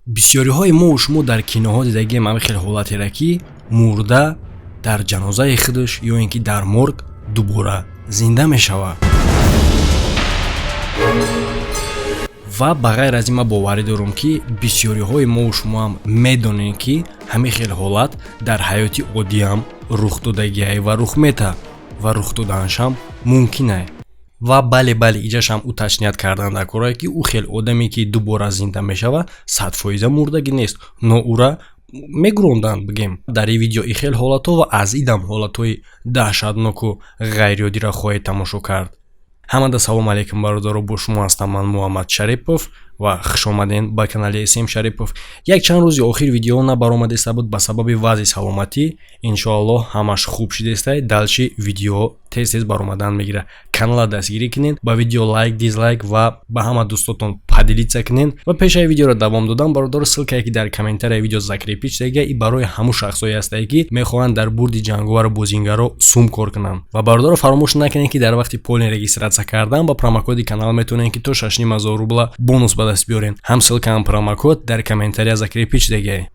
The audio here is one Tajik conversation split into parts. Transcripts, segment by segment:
Бисёриҳои мову шумо дар киноҳо дидагием ҳамин хел ҳолатеро, ки мурда дар ҷанозаи худаш ё ин ки дар морг дубора зинда мешавад. Ва ба ғайр аз ин, ман боварӣ дорам, ки бисёриҳои мову шумоам медонем, ки ҳамин хел ҳолат дар ҳаёти оддиам рух додагиай ва рух метаҳад ва рух доданашам мумкинай. Ва бале, бале, иҷашам уточнять кардан дар корае, ки ӯ хел одаме, ки дубора зинда мешавад, 100% мурдагӣ нест, но ӯра мегуронданд. Бигем, дар ин видео и хел ҳолатҳо ва аз идам ҳолатҳои даҳшатноку ғайриоддиро хоҳед тамошо кард. Ҳамада салом алейкум, бародаро! Бо шумо ҳастам ман, Муҳаммад Шарипов, ва хушомадем ба канали СМ Шарипов. Як чанд рӯзи охир видео набаромадеста буд ба сабаби вазъи саломатӣ. Иншоаллоҳ, ҳамаш хуб шидестай, дальше видео тез тез баромадан мегирад. Канала дастгирӣ кунед, ба видео лайк, дизлайк ва ба ҳама дӯстотон поделиться кунед. Ва пешаи видеоро давом додан, бародаро, ссылка е ки дар комментарияи видео закрепить шудага, и барои ҳамун шахсое ҳастае, ки мехоҳанд дар бурди ҷанговару бозингаро сум кор кунанд. Ва, бародаро, фаромӯш накунед, ки дар вақти полный регистрация кардан ба промокоди канал метавонед, ки то 6500 рубла бонус ба даст биёред. Ҳам ссылка, ҳам промокод дар комментария закрепить шудагай.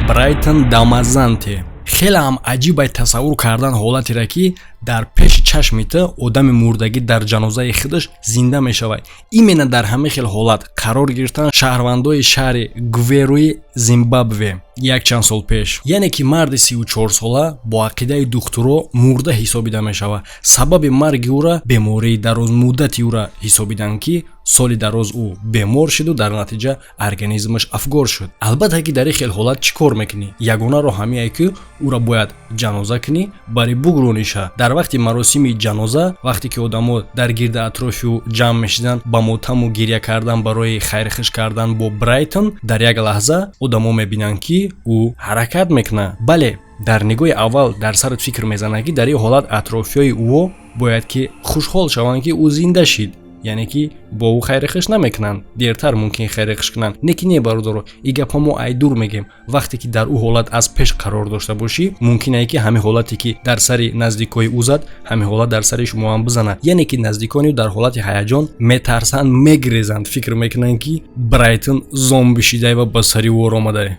Брайтон Дамазанте. Хеле ҳам аҷибай тасаввур кардан ҳолатеро, ки дар пеши чашми ту одами мурдагӣ дар ҷанозаи худаш зинда мешавад. Именно дар ҳамин хел ҳолат қарор гирифтан шаҳрвандои шаҳри Гверуи Зимбабве якчанд сол пеш. Яъне ки марди 34сола бо ақидаи духтуро мурда ҳисобида мешавад. Сабаби марги ӯра бемории дарозмуддати ӯра ҳисобиданд, ки соли дароз ӯ бемор шуду дар натиҷа организмаш афгор шуд. Албатта ки дар ин хел ҳолат чӣ кор мекунӣ? Ягона роҳ ҳамие, ки ӯра бояд ҷаноза кунӣ, бари бугрониша. Дар вақти маросими ҷаноза, вақте ки одамо дар гирди атрофи ӯ ҷамъ мешиданд ба мотаму гиря кардан барои хайрхиш кардан бо Брайтон, дар як лаҳза одамо мебинанд, ки ӯ ҳаракат мекунад. Бале, дар нигоҳи аввал дар сарат фикр мезанад, ки дар ин ҳолат атрофиёи ӯ бояд ки хушҳол шаванд, ки ӯ зинда шид, яъне ки бо ӯ хайрихиш намекунанд, дертар мумкин хайрихиш кунанд. Не ки не, бародаро, и гапҳо мо айдур мегем. Вақте ки дар ӯ ҳолат аз пеш қарор дошта бошӣ, мумкин ае, ки ҳамин ҳолате, ки дар сари наздикои ӯ зад, ҳамин ҳолат дар сари шумо ҳам бизанад. Яъне ки наздикони ӯ дар ҳолати ҳаяҷон метарсанд, мегрезанд, фикр мекунанд, ки Брайтон зомби шидае ва ба сари ӯ омадае.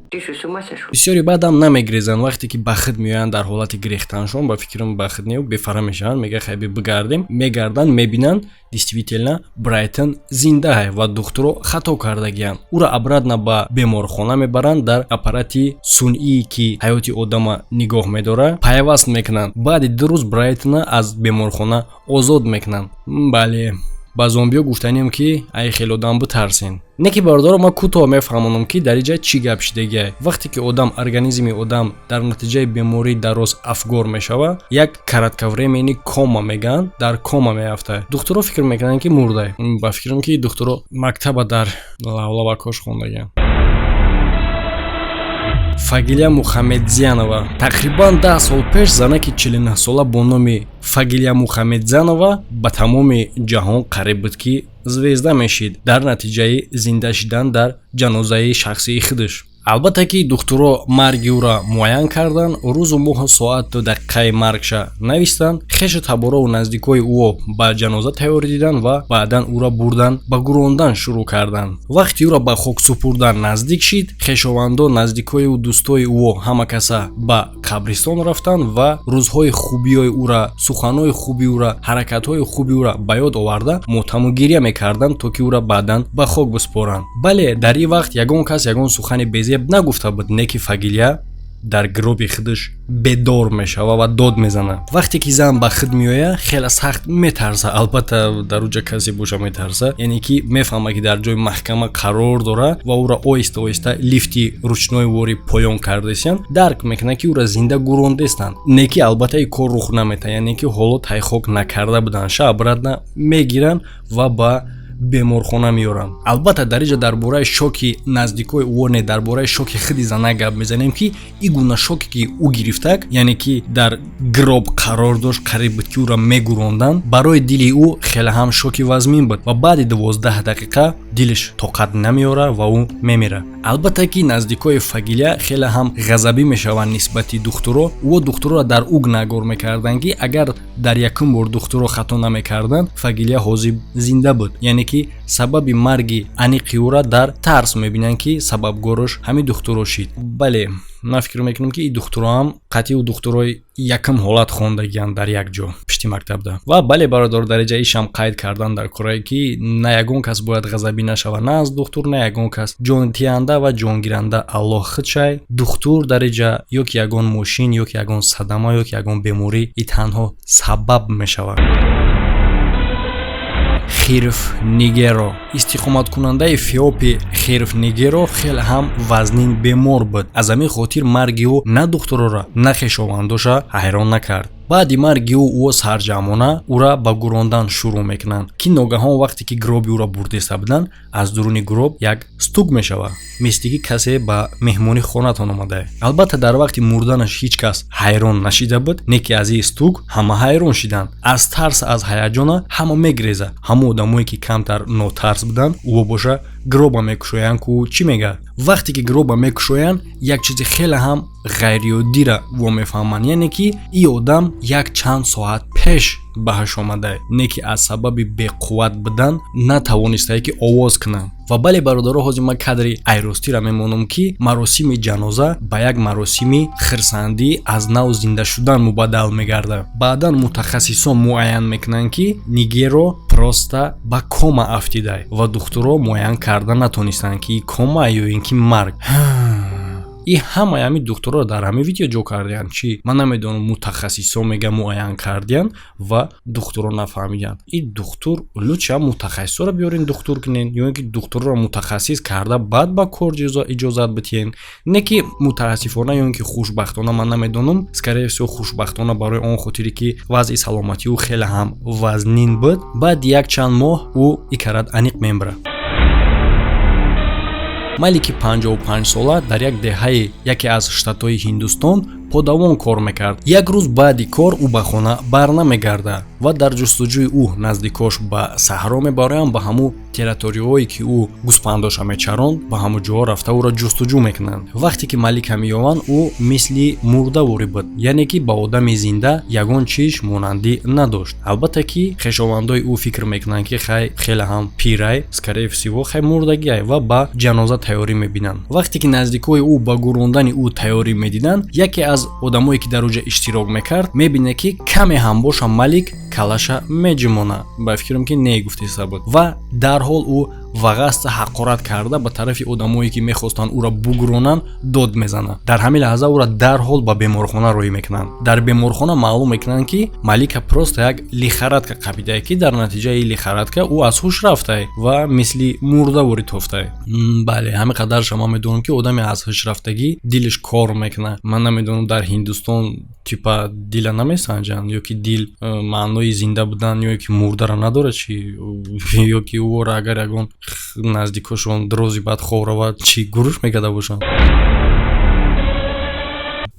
Бисёри баъдам намегрезанд. Вақте ки ба худ меоянд, дар ҳолати гирехтаншон, ба фикрам, ба худ не, бефара мешаванд, мега: «Хайби, бигардем». Мегарданд, мебинанд, действительно Брайтон зиндае ва духтуро хато кардагиянд. Ӯро обратно ба беморхона мебаранд, дар аппарати сунъие, ки ҳаёти одама нигоҳ медорад, пайваст мекунанд. Баъди 2 рӯз Брайтона аз беморхона озод мекунанд. Бале, ба зомбиё гуфтанем, ки ай хел одам битарсен. Не ки, бародаро, ман кӯтоҳ мефаҳмонам, ки дар инҷа чӣ гап шидагиай. Вақте ки одам, организми одам дар натиҷаи бемории дароз афгор мешавад, як кратковременный кома мегӯянд, дар кома меафтад. Духтуро фикр мекунанд, ки мурдай. Ба фикрам, ки духтуро мактаба дар лавлавакош хондагианд. Фагилия Мухаммедзянова. Тақрибан 10 сол пеш занаки 49сола бо номи Фагилия Мухаммедзянова ба тамоми ҷаҳон қариб буд, ки звезда мешид дар натиҷаи зинда шидан дар ҷанозаи шахсии худаш. Албатта ки духтуро марги ӯра муайян карданд, рӯзу моҳу соату дақиқаи маргша навистанд. Хешу таборову наздикои ӯ ба ҷаноза тайёрӣ диданд ва баъдан ӯра бурдан, ба гурондан шурӯъ карданд. Вақти ӯра ба хок супурдан наздик шид, хешовандон, наздикои ӯ, дӯстои ӯ, ҳама каса ба қабристон рафтанд ва рӯзҳои хубиҳои ӯра, суханҳои хуби ӯра, ҳаракатҳои хуби ӯра ба ёд оварда, мотаму гиря мекарданд, то ки ӯра баъдан ба хок биспоранд. Бале, дар ин вақт ягон кас ягон сухани безеб нагуфта буд, не ки Фагилия дар гроби худаш бедор мешава ва дод мезанад. Вақте ки зан ба худ меояд, хеле сахт метарса. Албатта, дар уҷа касе боша, метарса. Яъне ки мефаҳмад, ки дар ҷои маҳкама қарор дорад ва ӯро оҳиста оҳиста лифти ручной вори поён кардесиянд. Дарк мекунад, ки ӯро зинда гурондестанд. Не ки, албатта, ин кор рух наметаҳад, яъне ки ҳоло тайхок накарда буданд. Ша обратно мегиранд ва ба беморхона меоранд. Албатта, дар инҷа дар бораи шоки наздикои ӯ не, дар бораи шоки худи зана гап мезанем, ки ин гуна шоке, ки ӯ гирифтак, яъне ки дар гроб қарор дошт, қариб буд, ки ӯро мегуронданд, барои дили ӯ хеле ҳам шоки вазмин буд ва баъди 12 дақиқа дилаш тоқат намеорад ва ӯ мемирад. Албатта ки наздикои Фагилия хеле ҳам ғазабӣ мешаванд нисбати духтуро. Ӯ духтуроро дар ӯ гунаҳгор мекарданд, ки агар дар якум бор духтуро хато намекарданд, Фагилия ҳозир зинда буд, яъне. ки сабаби марги аниқи ӯра дар тарс мебинанд, ки сабабгорош ҳамин духтуро шид. Бале, ман фикр мекунам, ки ин духтуроам қатъи духтурои якум ҳолат хондагианд дар як ҷо пишти мактабда. Ва бале, бародар, дараҷа ишам қайд кардан дар корае, ки на ягон кас бояд ғазабӣ нашавад, на аз духтур, на ягон кас. Ҷонтиҳанда ва ҷонгиранда Аллоҳ худшай. Духтур дараҷа ё ки ягон мошин, ё ки ягон садама, ё ки ягон беморӣ и танҳо сабаб мешавад. Хирф Нигеро, истиқоматкунандаи Эфиопи Хирф Нигеро, хеле ҳам вазнин бемор буд. Аз ҳамин хотир марги ӯ на духтурора, на хешовандоша ҳайрон накард. Баъди марги ӯ ӯ сарҷамъона ӯра ба гурондан шурӯъ мекунанд, ки ногаҳон вақте ки гроби ӯро бурдеста буданд, аз дуруни гроб як стук мешавад, мисли ки касе ба меҳмонӣ хонатон омадае. Албатта, дар вақти мурданаш ҳеҷ кас ҳайрон нашида буд, не ки аз ин стук ҳама ҳайрон шиданд. Аз тарс, аз ҳаяҷона ҳама мегреза. Ҳама одамое, ки камтар нотарс буданд, ӯ боша гроба мекушоянд ку чӣ мегӯяд. Вақте ки гроба мекушоянд, як чизи хеле ҳам ғайриоддира вомефаҳманд, яъне ки ин одам як чанд соат пеш ба ҳуш омада, не ки аз сабаби беқувват будан натавонистае, ки овоз кунанд. Ва бале, бародаро, ҳозир ман кадри айростира мемонам, ки маросими ҷаноза ба як маросими хирсандӣ аз нав зинда шудан мубаддал мегардад. Баъдан мутахассисон муайян мекунанд, ки Нигеро просто ба кома афтида ва духтуро муайян карда натонистанд, ки кома ё ин ки марг. И ҳамаи ҳамин духтурро дар ҳамин видео ҷо кардиянд, чӣ ман намедонам. Мутахассисон мега муайян кардиянд ва духтурро нафаҳмиданд. И духтур лучше мутахассисоро биёрен, духтур кунен, ё ин ки духтурро мутахассис карда, баъд ба кор иҷозат битиҳен. Не ки мутаассифона ё ин ки хушбахтона, ман намедонам, скорее всего хушбахтона, барои он хотире ки вазъи саломатии ӯ хеле ҳам вазнин буд, баъд як чанд моҳ ӯ икарат аниқ мембирад. Малики 55-сола дар як деҳаи яке аз штатҳои Ҳиндустон подавон кор мекард. Як рӯз баъди кор ӯ ба хона барнамегардад ва дар ҷустуҷӯи ӯ наздикош ба саҳро мебароянд. Ба ҳамун территорияҳое, ки ӯ гӯспандоша мечаронд, ба ҳамун ҷоҳо рафта, ӯро ҷустуҷӯ мекунанд. Вақте ки Малика меёванд, ӯ мисли мурдаворӣ буд, яъне ки ба одами зинда ягон чиз монандӣ надошт. Албатта ки хешовандои ӯ фикр мекунанд, ки хай, хеле ҳам пирай, скорее всего хай мурдагиай, ва ба ҷаноза тайёрӣ мебинанд. Вақте ки наздикои ӯ ба гурондани ӯ тайёрӣ медиданд, яке аз одамое, ки дар оҷа иштирок мекард, мебинад, ки каме ҳам боша Малик калаша меҷимона. Ба фикрам, ки не гуфтеста буд, ва дарҳол ӯ вағаста ҳақорат карда, ба тарафи одамое, ки мехостанд ӯро бугуронанд, дод мезанад. Дар ҳамин лаҳза ӯро дарҳол ба беморхона роҳӣ мекунанд. Дар беморхона маълум мекунанд, ки Малика просто як лихорадка қабидае, ки дар натиҷаи лихорадка ӯ аз ҳуш рафтае ва мисли мурда ворид тофтае. Бале, ҳамин қадарша ман медонам, ки одаме аз ҳушрафтагӣ дилаш кор мекунад. Ман намедонам, дар Ҳиндустон типа дила намесанҷанд ё ки дил маънои зинда будан ё ки мурдара надорад, чи ё ки ӯро агар ягон наздикошон дрози бад хоб равад, чӣ гуруш мекарда бошанд.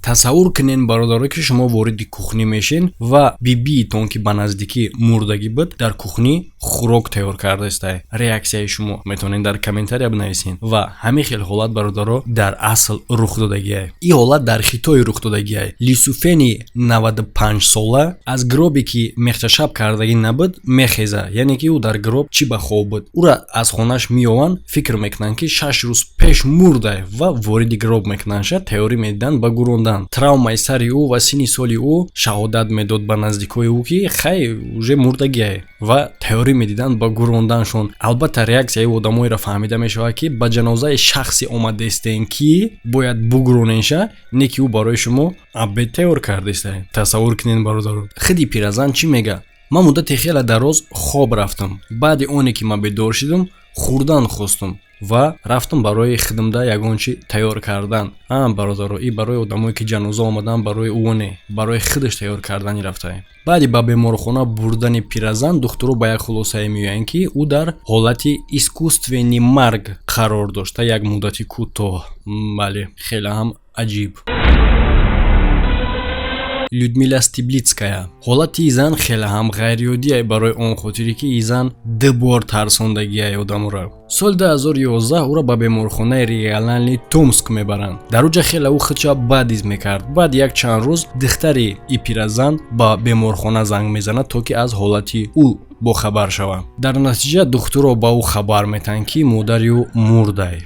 Тасаввур кунен, бародаро, ки шумо вориди кухнӣ мешен ва бибиитон, ки ба наздикӣ мурдагӣ буд, дар кухнӣ хӯрок тайёр кардаистай. Реаксияи шумо метавонед дар комментария бинависен. Ва ҳамин хел ҳолат, бародаро, дар асл рух додагиай. Ин ҳолат дар Хитой рух додагиай. Лисуфени 95-сола аз гробе, ки мехташаб кардагӣ набуд, мехеза, яъне ки ӯ дар гроб чӣ ба хоб буд. Ӯра аз хонааш меёванд, фикр мекунанд, ки 6 рӯз пеш мурдай, ва вориди гроб мекунандша, тайёрӣ медиданд ба гурондан. Травмаи сари ӯ ва синни соли ӯ шаҳодат медод ба наздикои ӯ, ки хай, уже мурдагиай, ва тайёрӣ медиданд ба гуронданшон. Албатта, реаксияи одамоеро фаҳмида мешавад, ки ба ҷанозаи шахсе омадаистем, ки бояд бугуроненша, не ки ӯ барои шумо обед тайёр кардаиста. Тасаввур кунед, бародаро. Хиди пиразан чӣ мега? Ман муддати хеле дароз хоб рафтам. Баъди оне ки ман бедор шидам, хӯрдан хостум ва рафтам барои хидмда ягон чи тайёр кардан. А бародаро, и барои одамое, ки ҷаноза омадан, барои ӯ не, барои худаш тайёр кардани рафтаем. Баъди ба беморхона бурдани пиразан, духтуро ба як хулосае меоянд, ки ӯ дар ҳолати искусственный марг қарор дошта як муддати кӯтоҳ. Бале, хеле ҳам аҷиб. Людмила Стеблицкая. Ҳолати и зан хеле ҳам ғайриоддие, барои он хотире ки и зан ду бор тарсондагиай одаморо. Соли 2011 ӯро ба беморхонаи регионалии Томск мебаранд. Дар оҷа хеле ӯ худша бад ҳис мекард. Баъд як чанд рӯз духтари и пиразан ба беморхона занг мезанад, то ки аз ҳолати ӯ бохабар шавад. Дар натиҷа духтуро ба ӯ хабар метаҳанд, ки модари ӯ мурдай.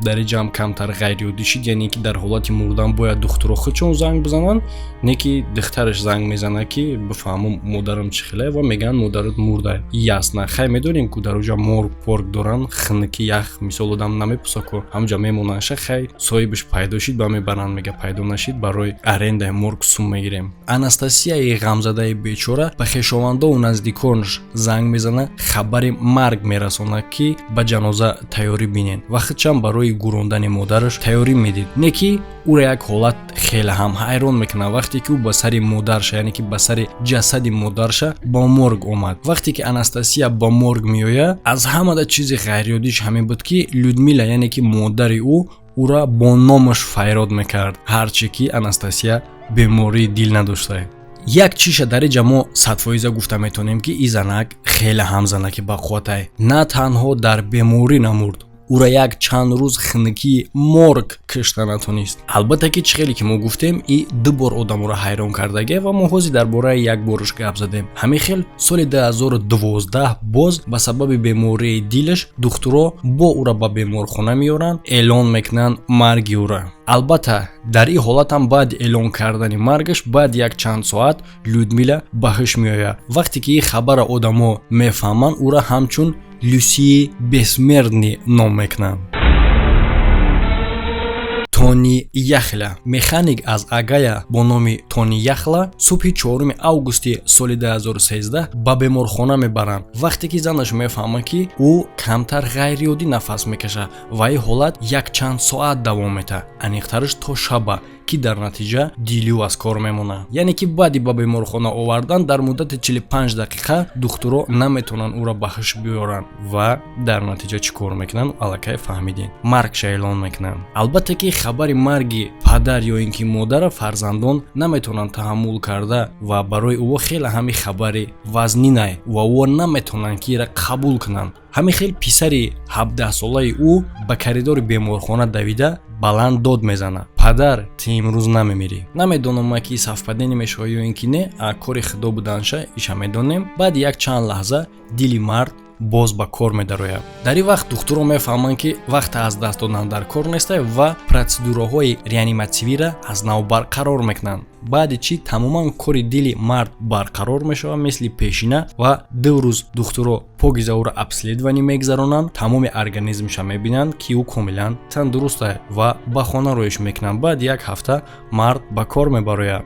Дар ин ҷамъ камтар ғайриоддӣ шид, яъне ки дар ҳолати мурдан бояд духтуро худшон занг бизананд, не ки духтараш занг мезанад, ки бифаҳму модарам чӣ хеле, ва мегӯянд, модарат мурдай. Ясно, хай, медонем, ку дар оҷа морг порг доранд, хунуки ях, мисол, одам намепуса ку, ҳамҷа мемонандша. Хай, соҳибаш пайдо шид, ба мебаранд, мега, пайдо нашид, барои арендаи морг сум мегирем. Анастасияи ғамзадаи бечора ба хешовандову наздиконаш занг мезанад, хабари марг мерасонад, ки ба ҷаноза тайёрӣ бинед, ва худшам барои гӯрондани модараш тайёрӣ медид. Не ки ӯро як ҳолат хеле ҳам ҳайрон мекунад, вақте ки ӯ ба сари модарша, яъне ки ба сари ҷасади модарша ба морг омад. Вақте ки Анастасия ба морг меояд, аз ҳамада чизи ғайриоддиш ҳамин буд, ки Людмила, яъне ки модари ӯ, ӯра бо номаш файрод мекард, ҳарче ки Анастасия бемории дил надошта. Як чиша дар иҷа мо 100% гуфта метавонем, ки и занак хеле ҳам занаки бақувватай. На танҳо дар беморӣ намурд, ӯра як чанд рӯз хунукии морг кишта натонист. Албатта ки чӣ хеле ки мо гуфтем, и ду бор одаморо ҳайрон кардагия ва мо ҳозир дар бораи як бораш гап задем. Ҳамин хел соли 2012 боз ба сабаби бемории дилаш духтуро бо ӯра ба беморхона меоранд, эълон мекунанд марги ӯра. Албатта, дар ин ҳолатам баъди эълон кардани маргаш, баъди як чанд соат Людмила ба ҳуш меояд. Вақте ки ин хабара одамо мефаҳманд, ӯра ҳамчун Люсии Бессмертный ном мекунанд. Тони Яхла, механик аз Огайо бо номи Тони Яхла, субҳи 4 августи соли 2013 ба беморхона мебаранд. Вақте ки занаш мефаҳмад, ки ӯ камтар ғайриоддӣ нафас мекашад ва ин ҳолат якчанд соат давом метаҳад, аниқтараш то шаба, ки дар натиҷа дили ӯ аз кор мемонад. Яъне ки баъди ба беморхона овардан дар муддати 45 дақиқа духтуро наметавонанд ӯро ба ҳуш биёранд ва дар натиҷа чӣ кор мекунанд, аллакай фаҳмидем, маргша эълон мекунанд. Албатта ки хабари марги падар ё ин ки модара фарзандон наметавонанд таҳаммул карда ва барои ӯ хеле ҳами хабари вазнинай ва ӯ наметавонанд, ки ира қабул кунанд. Ҳамин хел писари 17-солаи ӯ ба коридори беморхона давида, баланд дод мезанад: «Падар, ту имрӯз намемирӣ!» Намедонам ма, ки совпадение мешавад ё ин ки не, кори худо буданша иша медонем. Баъди як чанд лаҳза дили мард боз ба кор медарояд. Дар ин вақт духтурон мефаҳманд, ки вақт аз даст додан дар кор нестай ва процедураҳои реаниматсивиро аз нав барқарор мекунанд. Баъди чӣ тамоман кори дили мард барқарор мешавад, мисли пешина, ва 2 рӯз духтуро покиза ӯро обследование мегузаронанд, тамоми организмша мебинанд, ки ӯ комилан тандуруст ва ба хона роиш мекунанд. Баъди як ҳафта мард ба кор мебарояд.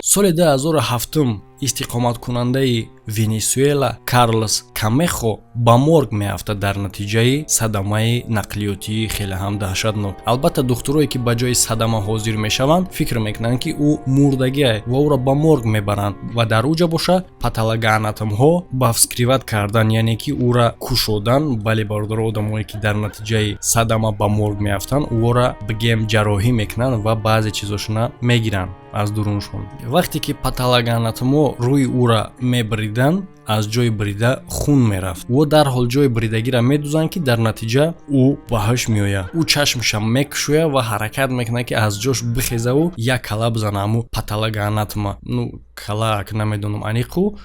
Соли 2007 истиқоматкунандаи Венесуэла Карлос Камехо ба морг меафтад дар натиҷаи садамаи нақлиётии хеле ҳам даҳшатнок. Албатта, духтурое ки ба ҷои садама ҳозир мешаванд, фикр мекунанд, ки ӯ мурдагиа ва ӯро ба морг мебаранд ва дар ӯ ҷа боша патологоанатомҳо ба вскрывать кардан, яъне ки ӯра кушодан. Бале, бародаро, одамое ки дар натиҷаи садама ба морг меафтанд, ӯро бигем, ҷарроҳӣ мекунанд ва баъзе чизошона мегиранд аз дуруншон. Вақте ки патологоанатомҳо рӯи ӯра мебариданд, аз ҷои брида хун мерафт. Ӯ дарҳол ҷои бридагиро медузанд, ки дар натиҷа ӯ ба ҳуш меояд. Ӯ чашмша мекушояд ва ҳаракат мекунад, ки аз ҷош бихезаву як кала бизана ҳаму патологоанатома. Ну, калаак намедонам аниқу,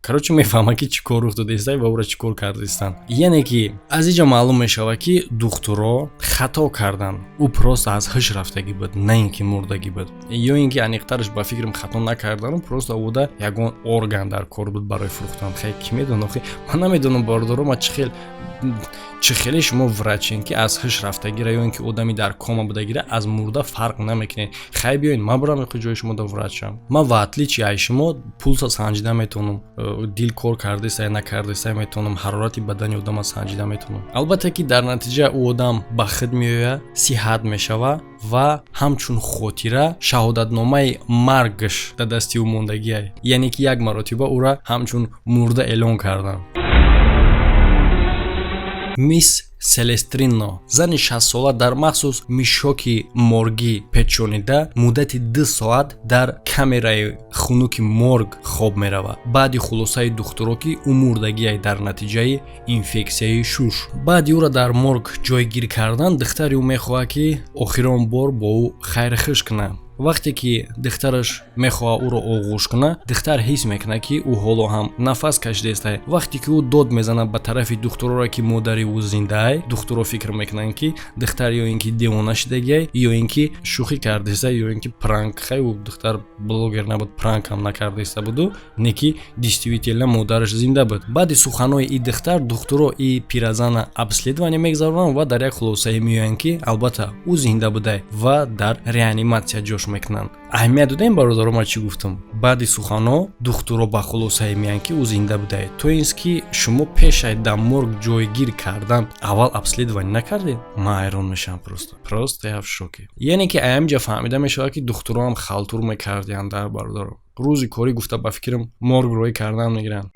короче, мефаҳмад, ки чӣ кор рух додаиста ва ӯро чӣ кор кардаистанд. Яъне ки аз инҷа маълум мешавад, ки духтуро хато карданд, ӯ просто аз ҳуш рафтагӣ буд, на ин ки мурдагӣ буд. Ё ин ки аниқтараш, ба фикрам, хато накардану просто уда ягон орган дар кор буд барои фурӯхтан. Хай, кӣ медонад? Ман намедонам, бародаро, ма чӣ хеле шумо врачен, ки аз ҳуш рафтагира ё ин ки одами дар кома будагира аз мурда фарқ намекунед. Хай, биёед, ман бурам ҷои шумо да врачам. Ман, в отличие аз шумо, пулса санҷида метавонам, дил кор кардеста накардеста метавонам, ҳарорати бадани одама санҷида метавонам. Албатта ки дар натиҷа ӯ одам ба худ меояд, сиҳат мешавад ва ҳамчун хотира шаҳодатномаи маргаш дар дасти ӯ мондагиай, яъне ки як маротиба ӯра ҳамчун мурда эълон карданд. Мисс Селестрино, зани 60-сола, дар махсус мишоки моргӣ печонида, муддати 2 соат дар камераи хунуки морг хоб меравад. Баъди хулосаи духтуро, ки ӯ мурдагиай дар натиҷаи инфексияи шуш. Баъди ӯро дар морг ҷойгир кардан, духтари ӯ мехоҳад, ки охирон бор бо ӯ хайрхуш кунад. Вақте ки духтараш мехоҳад ӯро оғӯш кунад, духтар ҳис мекунад, ки ӯ ҳоло ҳам нафас кашидааст. Вақте ки ӯ дод мезанад ба тарафи духтуроро, ки модари ӯ зиндаай, духтуро фикр мекунанд, ки духтар ё ин ки девона шидагиай, ё ин ки шӯхӣ кардеста, ё ин ки пранк. Хай, ӯ духтар блогер набуд, пранк ҳам накардеста буду, не ки действительно модараш зинда буд. Баъди суханои и духтар духтуро и пиразана обследование мегузаронанд ва дар як хулосае меоянд, ки албатта, ӯ зинда будай, ва дар реаниматсия ҷош мекунанд. Аҳамият додем, бародаро, ман чӣ гуфтам? Баъди суханҳо духтуро ба хулосае меянд, ки ӯ зинда будай. То ин ки шумо пешай дар морг ҷойгир кардан аввал обследование накардед? Ман ҳайрон мешавам, просто я в шоке. Яъне ки аямҷа фаҳмида мешавад, ки духтуроам халтур мекардиянд дар бародаро. Рӯзи корӣ гуфта, ба фикрам, морг рӯй кардан мегиранд.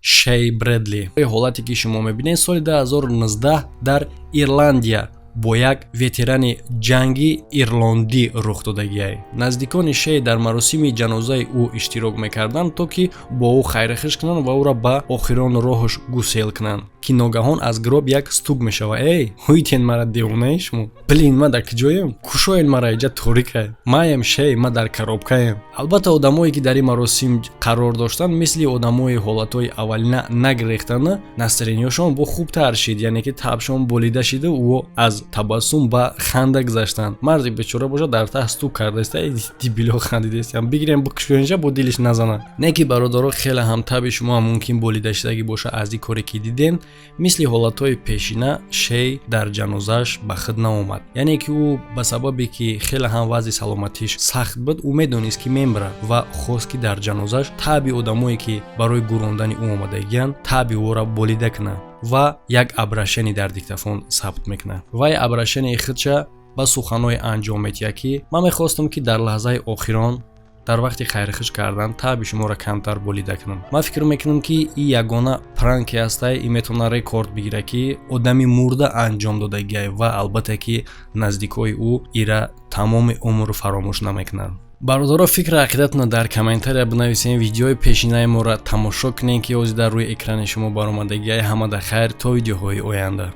Шей Бредли. Ҳолате ки шумо мебинед, соли 2019 дар Ирландия бо як ветерани ҷанги ирлондӣ рух додагиай. Наздикони Шей дар маросими ҷанозаи ӯ иштирок мекарданд, то ки бо ӯ хайрухуш кунанд ва ӯро ба охирон роҳаш гусел кунанд, ки ногаҳон аз гроб як стук мешавад. Эй, ҳуйтен мара, девонаи шумо! Блин, ман дар куҷоем? Кушоен мара, иҷа торикай. Маем Шей, ман дар коробкаем. Албатта, одамое ки дар ин маросим қарор доштанд, мисли одамои ҳолатҳои аввалина нагирехтанд, настроениёшон бо хубтар шид, яъне ки табшон болида шиду ӯ аз табассум ба ханда гузаштанд. Марди бечора бошад, дар таҳ стук кардаиста. Дебило хандидаистам, бигирем, бикушоенша, бо дилиш назанад. Не ки, бародаро, хеле ҳам таби шумо ҳам мумкин болида шидагӣ боша аз ин коре ки дидем. Мисли ҳолатҳои пешина Шей дар ҷанозааш ба худ наомад, яъне ки ӯ ба сабабе ки хеле ҳам вазъи саломатиш сахт буд, ӯ медонист, ки мемирад, ва хост, ки дар ҷанозааш таби одамое ки барои гӯрондани ӯ омадагиянд, таби ӯро болида кунад, ва як обращение дар диктофон сабт мекунад. Вай обращение худша ба суханҳое анҷом медиҳад, ки ман мехостам, ки дар лаҳзаи охирон, дар вақти хайрухуш кардан, таби шуморо камтар болида кунам. Ман фикр мекунам, ки и ягона пранке ҳастай, и метавона рекорд бигирад, ки одами мурда анҷом додагиай, ва албатта ки наздикои ӯ ира тамоми умр фаромӯш намекунанд. Бародаро, фикру ақидатонро дар комментария бинависем, видеои пешинаи моро тамошо кунем, ки ҳозир дар рӯи экрани шумо баромадагиай. Ҳамада хайр, то видеоҳои оянда.